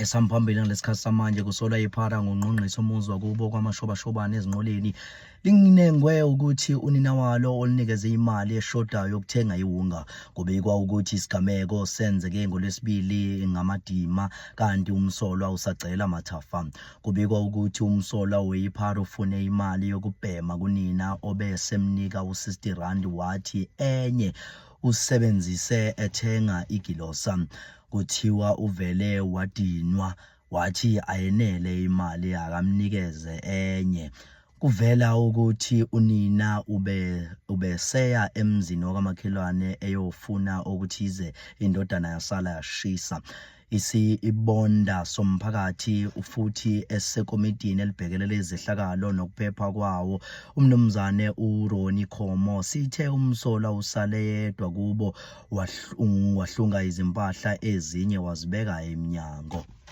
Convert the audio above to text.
Esamphambili ngalesikhathi samanje kusolwa iphara ngongqongqisa umuzi wakubo kwamashobashobane ezinqoleni linginengwe ukuthi unina walo olinikeze imali eshodayo yokuthenga iwunga. Kubikwa ukuthi isigameko senzeke ngoLwesibili ngamadima kanti umsolwa usagcela mathafa. Kubikwa ukuthi umsolwa weyiphara ufune imali yokubhema kunina obesemnika u-60 rand wathi enye usebenzise ethenga igilosa. Kuthiwa uvele wadinwa wathi ayenele imali akamnikeze enye. Kuvela ukuthi unina ube ubeseya emzini wakamakhelwane eyofuna okuthize indodana yasala yashisa. Isibonda somphakathi futhi esisekomitini elibhekelele izehlakalo nokuphepha kwawo uMnumzane uRonnie Khomo sithe umsolwa usale yedwa kubo wahlunga izimpahla ezinye wazibeka emnyango.